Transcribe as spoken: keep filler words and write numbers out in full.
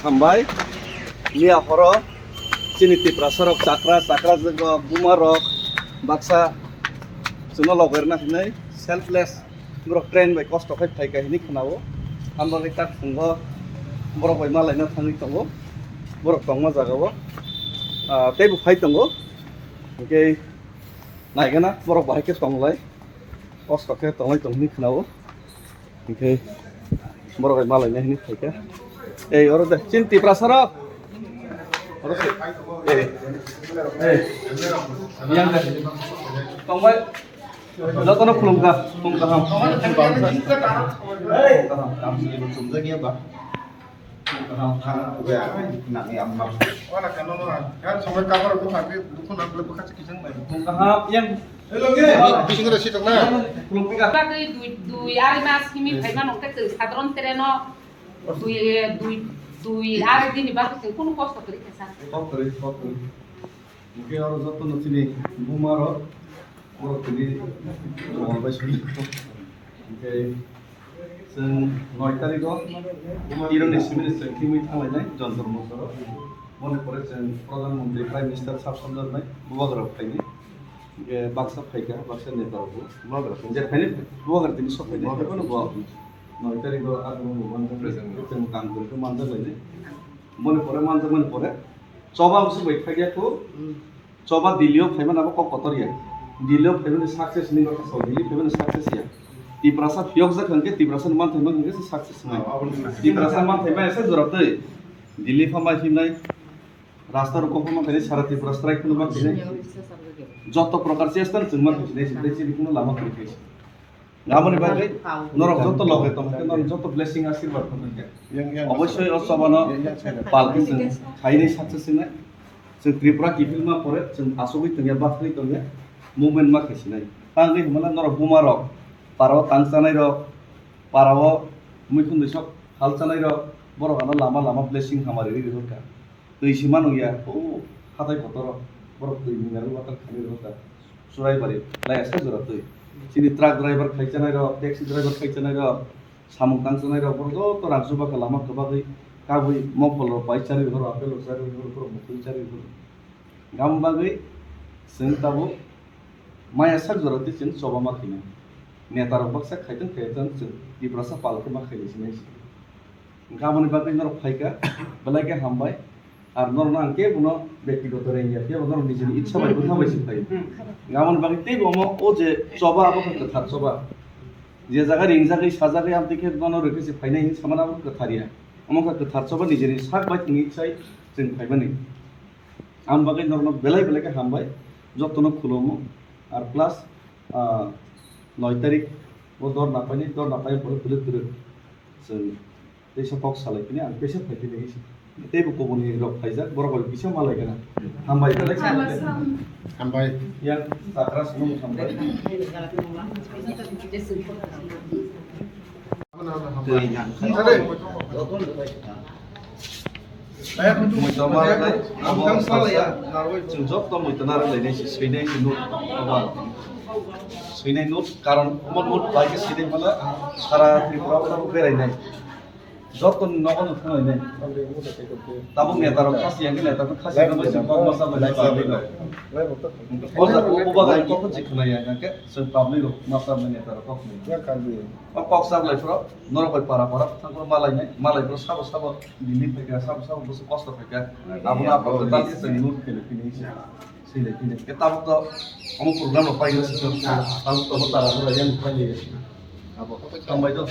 Hambai, miya horo chini Tiprasa rok chakra, chakra jaga buma rok baksa chwngno logerna hinwi selfless borok train bai kosto khai phaika hinwi khwnao. Hambai tak phungo borok bai malaina thangwi tongo, borok tongma jagao, ah, teibo phai tongo. Hinkhe naigana borok bahai khe tonglai, kosto khe tonglai tong hinwi khwnao. Hinkhe borok bai malaina hinwi phaika. Ei, oro de, chini Tiprasa rok. Oro se. Ei. Ei. Yang de. Tongbai. Jotono khulumkha, khulumkha ham. Khulumkha ham. Tamsili bo chumjak ya ba. Khulumkha ham. Khana kuya, nang ya ma. Wala kano no. Kan sampai kabar ko hati dukun aku lepas kasih kisah bai. Khulumkha ham, yang. Hello, ge. Bising ada sitok na. Khulumkha. Ba twi dui, dui ari mas himi phaima nokte twi sadron tereno dui, dui, dui ari dini ba twi kunu kosto kori kesa. Kok kori, kok kori. Mungkin oro joto no chini buma ro, oro tini buma bai suli. Mungkin chwng noi tarikh o tironi simi chwng thimwi thanglainai Jantar Mantar o. Boni pore chwng Pradhan Mantri, Prime Minister sab samjaknai bubagra phaini. Hinkhe baksa phaikha, baksa neta rok bo. Bubagra phaini. Je phaini bubagra tini sok phaini. Bubagra. Phaiphano bo noi tarikh o abo bo manjak. Present. Chwng tang kwrwikhe manjak lainai. Boni pore manjakmani pore choba bwswk bai phaiya kho. Hmm. Choba Delhi o phaimani abo kok kotor ya. Delhi o phaimani success ni baksa sao, Delhi phaimani success ya. Tiprasa phiyokjak hwnkhe, Tiprasa ni manthaima hwnkhe se success nai. Ah, abo ni success. Tiprasa manthaima ese jora twi. Delhi phama hinai rasta rok kok phama khainai sara Tripura strike phano ma khainai. Joto prokar chesta chwng ma khainai, se tei chini kuno lama kwrwi khaisi. Aboni bagwi norok joto loge tongkhe norok joto blessing asirwad phano khe. Yang, yang. Obossoi o chobano yang, yang, yang. Palki chwng khainai success hinai. Chwng Tripura kiphilma pore chwng asugwi tongya, bathagwi tongya, movement ma khaisinai. Tangwi hwnmala norok buma rok, para o tang chanai rok, para o muikhundwi sok hal chanai rok, borok ano lama lama blessing hamari rwi rwkha. Twi si mano ya, o hatai kotor rok, borok twi mineral water khanwi rwkha. Churaibari, lai asa jora twi. Chini truck driver khai chanai rok, taxi driver khai chanai rok, samung tang chanai rok, borok joto rang chuba kha lama kwbagwi kabwi mokol rok pai charwi horo, apple rok charwi horo, borok mukhui charwi horo. Gam bagwi chwng tabuk maya sak jora twi chwng choba ma khainai. Neta rok baksa khaitwng khaitwng chwng Tiprasa pal khe ma khainai sinai se. Gam ni bagwi norok phaikha, belai khe hambai. Ar norokno ang kebono bektigoto rengya, phiya bo norok nijini itsa bai bwtha bai se phaio. Aboni bagwi teibo omo o je choba abo khe kwthar choba. Je jaga ringjagwi sajagwi amtwi khe bono rwkhe se phainai hinwi samani abo kwthar ya. Omo khe kwthar choba nijini sak bai thwngwi sai chwng phaimani. Aboni bagwi norokno belai belai khe hambai, jotono khulomo. Ar plus, ah, noi tarik o dor napaini, dor napai pore kwrwk kwrwk chwng Teisa kok salai phini ang teisa phai phini hinwi se. Teibo kubuni rok phaijak, borok bai kisa malai gana. Hambai belai. Hambai. Yang chakra swnam hambai. Muitu ma rwknai, abo ang salai ya. Chwng joto muitu na rwknai se swinai se nuk. Abo ang swinai nuk, karon omo nuk bai khe swinai mala sara Tripura o tabuk berainai. Joto ni nogo no thanglainai. Tabuk neta rok khasi ya khe neta rok khasi ya khe kok masa bai public rok. O jaga o bubagra kok jikhnai ya khe chwng public rok masa bai neta rok kok ni. O kok sa bai phro norok bai para para thang phro malainai, malai phro sabo sabo Delhi phaikha, sabo sabo bwswk kosto phaikha. Abo no aphuru tal khe chwng note khe phini se. Swilai phini. Khe tabuk to omo program rok pai gana se tabuk to tara phro yang pai ni. Abo hambai to.